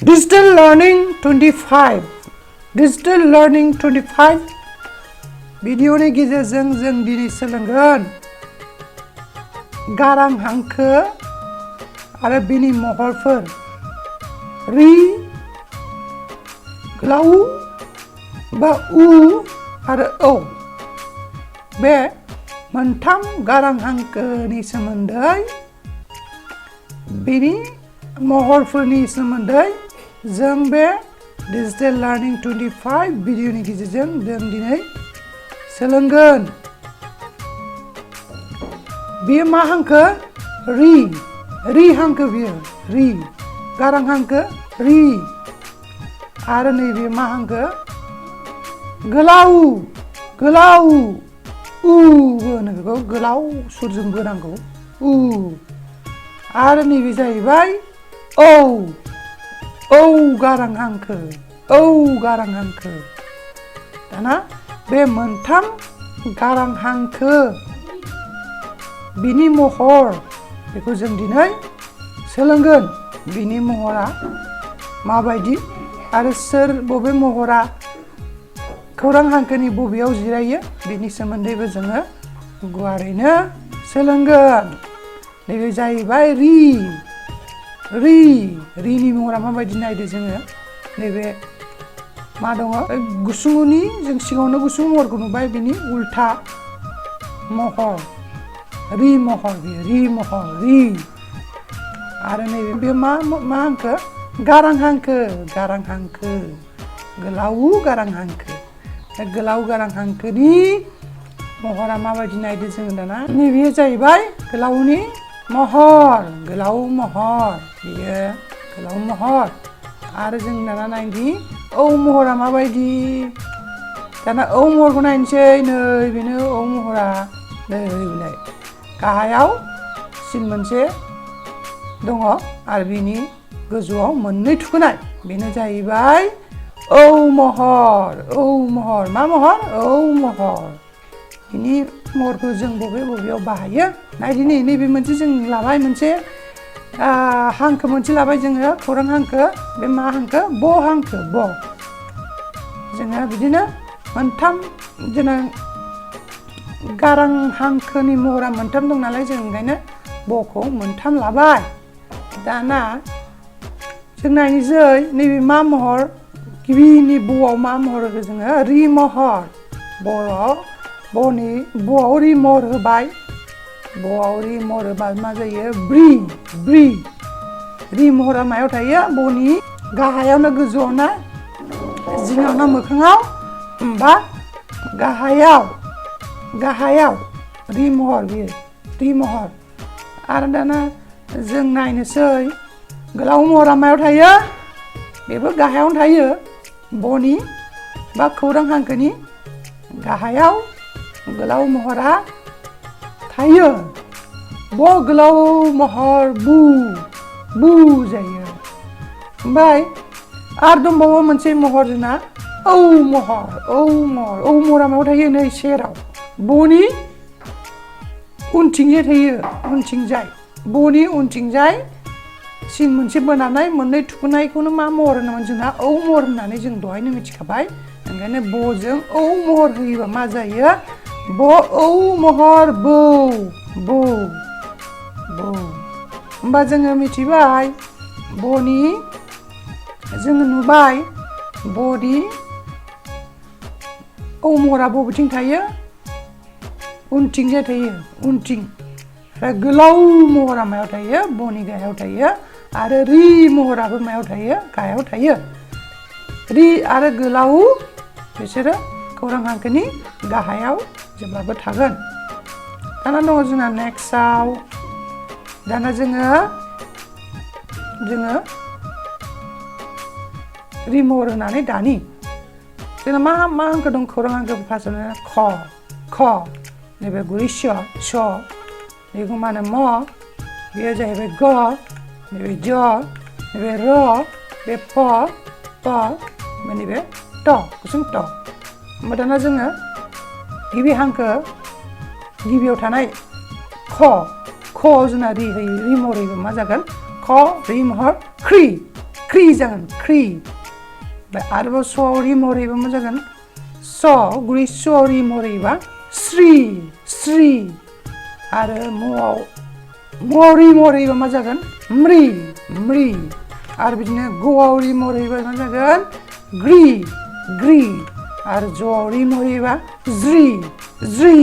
Digital Learning 25 Digital Learning 25 भिडिअनि गेजेरजों जों दिनै सोलोंगोन गारां हांखो आरो बिनि महरफोर रि गोलाव बा उ आरो औ बे मोनथाम गारां हांखोनि सोमोन्दै बिनि महरफोरनि सोमोन्दै जों बे Digital Learning 25 भिडिअनि गेजेरजों जों दिनै सोलोंगोन बेयो मा हांखो रि हांखो बियो रि गारां हांखो रि आरो नैबे मा हांखो गोलाव उ होनो बेखौ गोलाव सुरजों बोनांगौ उ आरो नैबे जाहैबाय औ गारां हांखो दाना बे मोनथाम गारां हांखो बिनि महर बेखौ जों दिनै सोलोंगोन बिनि महरा माबायदि आरो सोर बबे महरा खौरां हांखोनि बबेयाव जिरायो बिनि सोमोन्दैबो जोङो गुवारैनो सोलोंगोन नैबे जाहैबाय रिनि महरा माबायदि नायदो जोङो नैबे मा दङ गुसुंनि जों सिगाङावनो गुसुं महरखौ नुबाय बिनि उल्था महर रि महर आरो नैबे बे मा हांखो गारां हांखो गोलाव गारां हांखो गोलाव गारां हांखोनि महरा माबायदि नायदो जोङो दाना नैबे जाहैबाय गोलावनि महर बियो गोलाव महर आरो जों दाना नायनि औ महरा माबायदि दाना औ महरखौ नायनोसै नै बेनो औ महरा नै बिलाय गाहायाव सिन मोनसे दङ आरो बिनि गोजौआव मोननै थुखोनाय बेनो जाहैबाय औ महर मा महर औ महर बिनि महरखौ जों बबेयाव बाहायो नायदिनि नैबे मोनसे जों लाबाय मोनसे हांखो मोनसे लाबाय जोङो खौरां हांखो बे मा हांखो ब हांखो जोङो बिदिनो मोनथाम जोङो गारां हांखोनि महरा मोनथाम दं नालाय जों ओंखायनो बखौ मोनथाम लाबाय दाना जों नायनोसै नैबे मा महर गिबिनि बआव मा महर होखो जोङो रि महर बआव रि महर होबाय मा जायो ब्रि रि महरा मायाव थायो बनि गाहायावनो गोजौआवनो जिङावनो मोखाङाव बा गाहायाव रि महर आरो दाना जों नायनोसै गोलाव महरा मायाव थायो बेबो गाहायावनो थायो बनि बा खौरां हांखोनि गाहायाव गोलाव महरा थायो गोलाव महर बु जायो ओमफ्राय आरो दंबावो मोनसे महर जोंना औ महरा मायाव थायो नै सेराव बनि उनथिंजाय थायो बनि उनथिंजाय सिन मोनसे बोनानै मोननै थुखोनायखौनो मा महर होनोमोन जोंना औ महर होननानै जों दहायनो मिथिखाबाय ओंखायनो बजों औ महर होयोबा मा जायो औ महर बौ होमबा जोङो मिथिबाय जोङो नुबाय बनि औ महरा बबेथिं थायो उनथिंजाय थायो आरो गोलाव महरा मायाव थायो बनि गाहायाव थायो आरो रि महराबो मायाव थायो गाहायाव थायो रि आरो गोलाव बिसोरो खौरां हांखोनि गाहायाव जेब्लाबो थागोन दाना दङ जोंना नेक्स्टआव दाना जोङो रि महर होनानै दानि जोंना मा हांखो दं खौरां हांखो फार्स्टआवनो ख नैबे गुरै स बेखौ मा होनो म बेयो जाहैबाय ग नैबे ज नैबे र बे प ओमफ्राय नैबे ट गुसुं ट ओमफ्राय दाना जोङो गिबि हांखो गिबियाव थानाय ख'आव जोंना रि महर होयोबा मा जागोन ख रि महर ख्रि ख्रि जागोन ख्रि ओमफ्राय आरोबाव स'आव रि महरैबा मा जागोन स गुरै स'आव रि महरैबा स्रि स्रि आरो म'आव रि महरैबा मा जागोन म्रि म्रि आरो बिदिनो ग'आव रि महरैबा मा जागोन ग्रि ग्रि आरो ज'आव रि महरैबा ज्रि ज्रि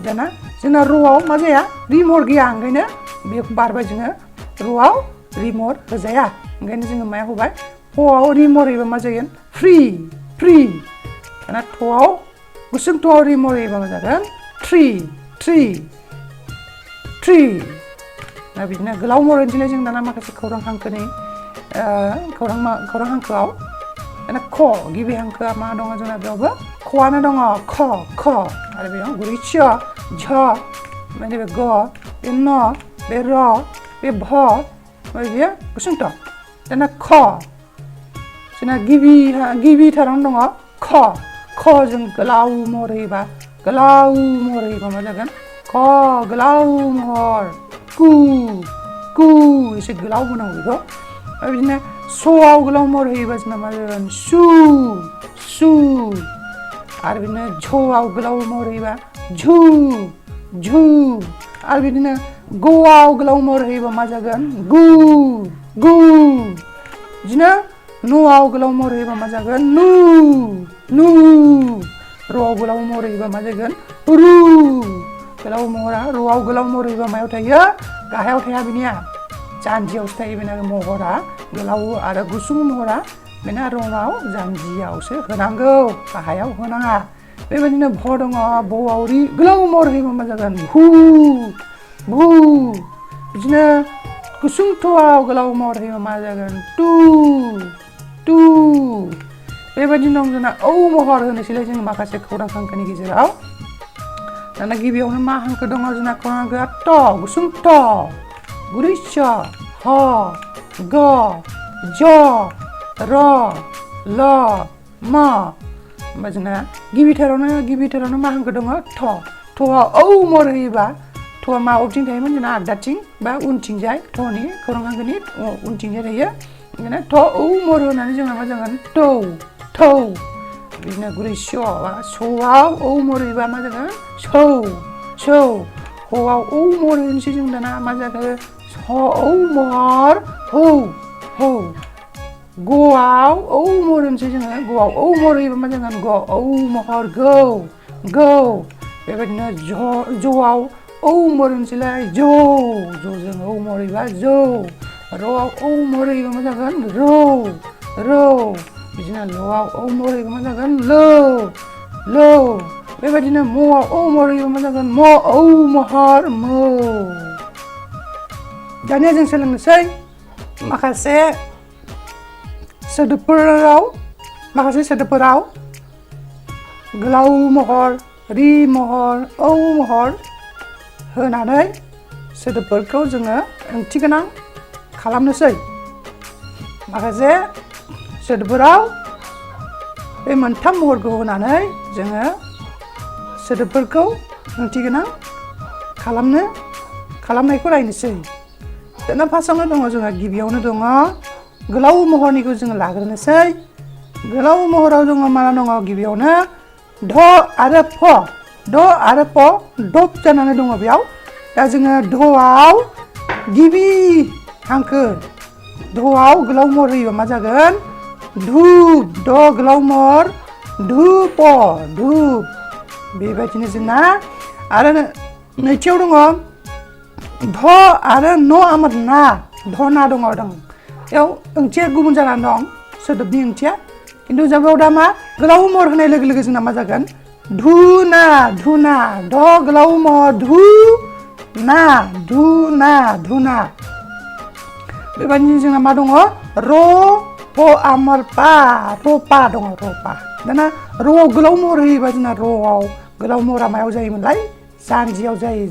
दाना जोंना र'आव मा जाया रि महर गैया ओंखायनो बेखौ बारबाय जोङो र'आव रि महर होजाया ओंखायनो जोङो मायाव होबाय फ'आव रि महरैबा मा जागोन फ्रि फ्रि दाना थ'आव गुसुं थ'आव रि महरैबा मा जागोन थ्रि थ्रि थ्रि दा बिदिनो गोलाव महर होनोसैलाय जों दाना माखासे खौरां हांखोनि खौरां हांखोआव दाना ख गिबि हांखोआ मा दङ जोंना बेयावबो ख'आनो दङ ख आरो बेयाव गुरै च झ ओमफ्राय बे ग बे न बे र बे भ ओमफ्राय बेयो गुसुं थ दाना ख जोंना गिबिथारावनो दङ ख जों गोलाव महर होयोबा मा जागोन ख गोलाव महर कु एसे गोलाव होनांगौ बेखौ ओमफ्राय बिदिनो स'आव गोलाव महर होयोबा जोंना मा जागोन सु आरो बिदिनो झ'आव गोलाव महर होयोबा झु आरो बिदिनो ग'आव गोलाव महर होयोबा मा जागोन गु बिदिनो न'आव गोलाव महर होयोबा मा जागोन नु र'आव गोलाव महर होयोबा मा जागोन रु गोलाव महरा र'आव गोलाव महर होयोबा मायाव थायो गाहायाव थाया बिनिया जानजियावसो थायो बेना महरा गोलाव आरो गुसुं महरा बेना र'आव जानजियावसो होनांगौ गाहायाव होनाङा बेबायदिनो भ दङ भ'आव रि गोलाव महर होयोबा मा जागोन भु बिदिनो गुसुं थ'आव गोलाव महर होयोबा मा जागोन टु बेबायदिनो दं जोंना औ महर होनोसैलाय जों माखासे खौरां हांखोनि गेजेराव दाना गिबियावनो मा हांखो दङ जोंना खौरां हांखोआ ट गुसुं ट गुरै च ह ग ज र ल म ओमफ्राय जोंना गिबिथारावनो मा हांखो दङ थ'आ औ महर होयोबा थ'आ मा अबेथिं थायोमोन जोंना आगदाथिं बा उनथिंजाय थ'नि खौरां हांखोनि उनथिंजाय थायो ओंखायनो थ' औ महर होनानै जोंना मा जागोन थौ बिदिनो गुरै स'आव औ महर होयोबा मा जागोन सौ ह'आव औ महर होनोसै जों दाना मा जागोन स औ महर हौ ग'आव औ महर होनोसै जोङो ग'आव औ महर होयोबा मा जागोन ग औ महर गौ बेबायदिनो ज'आव औ महर होनोसैलाय ज'जों औ महर होयोबा जौ र'आव औ महर होयोबा मा जागोन रौ बिदिनो ल'आव औ महर होयोबा मा जागोन लौ बेबायदिनो म'आव औ महर होयोबा मा जागोन म औ महर मौ दानिया जों सोलोंनोसै माखासे सोदोबफोराव गोलाव महर रि महर औ महर होनानै सोदोबफोरखौ जोङो ओंथि गोनां खालामनोसै माखासे सोदोबफोराव बे मोनथाम महरखौ होनानै जोङो सोदोबफोरखौ ओंथि गोनां खालामनायखौ नायनोसै दाना फार्स्टआवनो दङ जोंहा गिबियावनो दङ गोलाव महरनिखौ जोङो लाग्रोनोसै गोलाव महराव दङ मा दङ गिबियावनो ध आरो फ दब जानानै दङ बेयाव दा जोङो धआव गिबि हांखो धआव गोलाव महर होयोबा मा जागोन धुप ध गोलाव महर धुप बेबायदिनो जोंना आरो नैथियाव दङ ध आरो न आमार ना धना दङ बेयाव ओंथिया गुबुन जानानै दं सोदोबनि ओंथिया खिन्थु बेयाव दा मा गोलाव महर होनाय लोगो लोगो जोंना मा जागोन धुना ध गोलाव महर धुना बेबायदिनो जोंना मा दङ र प आमार पा रपा दङ रपा दाना र'आव गोलाव महर होयोबा जोंना र'आव गोलाव महरा मायाव जायोमोनलाय जानजियाव जायो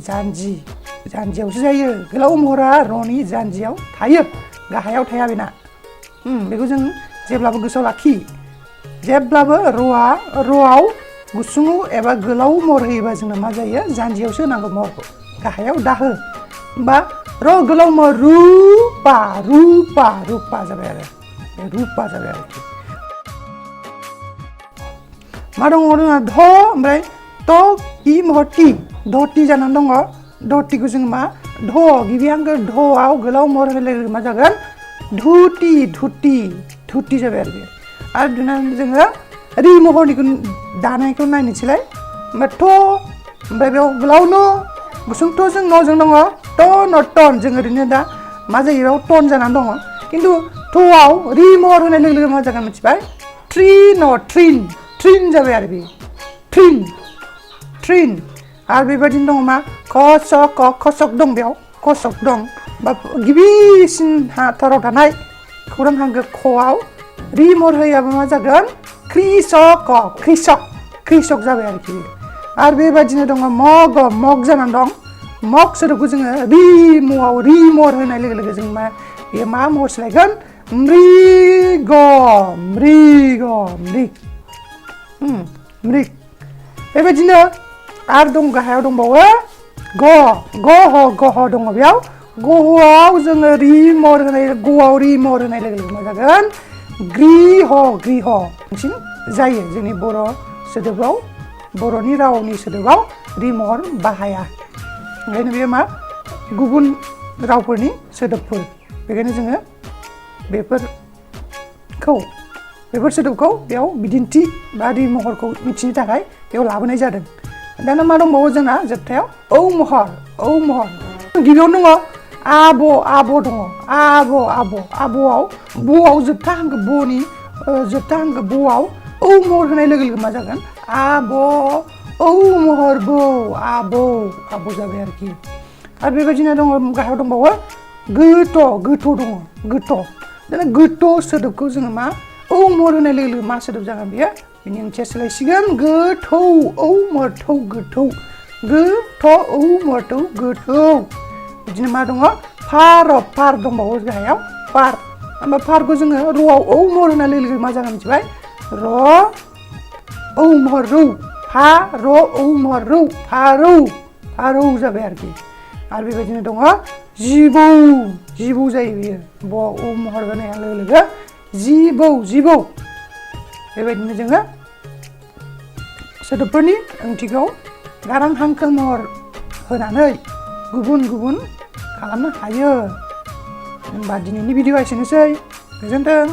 जानजियावसो जायो गोलाव महरा र'नि जानजियाव थायो गाहायाव थाया बेना बेखौ जों जेब्लाबो गोसोआव लाखि जेब्लाबो र'आव गुसुं एबा गोलाव महर होयोबा जोंना मा जायो जानजियावसो होनांगौ महरखौ गाहायाव दाहो होमबा र गोलाव महर रुपा जाबाय आरो रुपा जाबाय आरोखि मा दङ जोंहा ध ओमफ्राय त इ महर ति जानानै दङ धतिखौ जों मा ध गिबि हांखो धआव गोलाव महर होनाय लोगो मा जागोन धुति जाबाय आरो जोङो रि महरनिखौ दानायखौ नायनोसैलाय ओमफ्राय थ ओमफ्राय बेयाव गोलाव न गुसुं थ जों न'जों दङ टन जों ओरैनो दा मा जायो बेयाव टन जानानै दङ खिन्थु थआव रि महर होनाय लोगो लोगो मा जागोन मिथिबाय ट्रिन जाबाय आरो बे ट्रिन आरो बेबायदिनो दङ मा खसक दं बेयाव खसक दं बा गिबिसिन हाथाराव थानाय खौरां हांखो खआव रि महर होयाबा मा जागोन क्रिसक जाबाय आरोखि आरो बेबायदिनो दङ मग जानानै दं मग सोदोबखौ जोङो रि महर होनाय लोगो लोगो जों बेयो मा महर सोलायगोन मृग बेबायदिनो आरो दं गाहायाव दंबावो गह दङ बेयाव गआव जोङो रि महर होनाय लोगो लोगो मा जागोन ग्रिह बांसिन जायो जोंनि बर' सोदोबाव बर'नि रावनि सोदोबाव रि महर बाहाया ओंखायनो बेयो मा गुबुन रावफोरनि सोदोबफोर बेखायनो जोङो बेफोर सोदोबखौ बेयाव बिदिन्थि बा रि महरखौ मिथिनो थाखाय बेयाव लाबोनाय जादों दाना मा दंबावो जोंना जोबथायाव औ महर गिबियावनो दङ आब' दङ आब'आव ब'आव जोबथा हांखो ब'नि जोबथा हांखो ब'आव औ महर होनाय लोगो लोगो मा जागोन आब' औ महर आब' जाबाय आरोखि आरो बेबायदिनो दङ गाहायाव दंबावो गोथौ दङ दाना गोथौ सोदोबखौ जोङो मा औ महर होनाय लोगो लोगो मा सोदोब जागोन बेयो बेनि ओंथिया सोलायसिगोन गोथौ औ महर गोथौ औ महर बिदिनो मा दङ फार दंबावो गाहायाव फार ओमफ्राय फारखौ जोङो र'आव औ महर होनाय लोगो लोगो मा जागोन मिथिबाय र औ महर रौ औ महर फारौ जाबाय आरोखि आरो बेबायदिनो दङ जिबौ जायो बेयो ब औ महर होनाय लोगो लोगो जिबौ बेबायदिनो जोङो सोदोबफोरनि ओंथिखौ गारां हांखो महर होनानै गुबुन खालामनो हायो होनबा दिनैनि भिडिअ'आ एसेनोसै गोजोन्थों।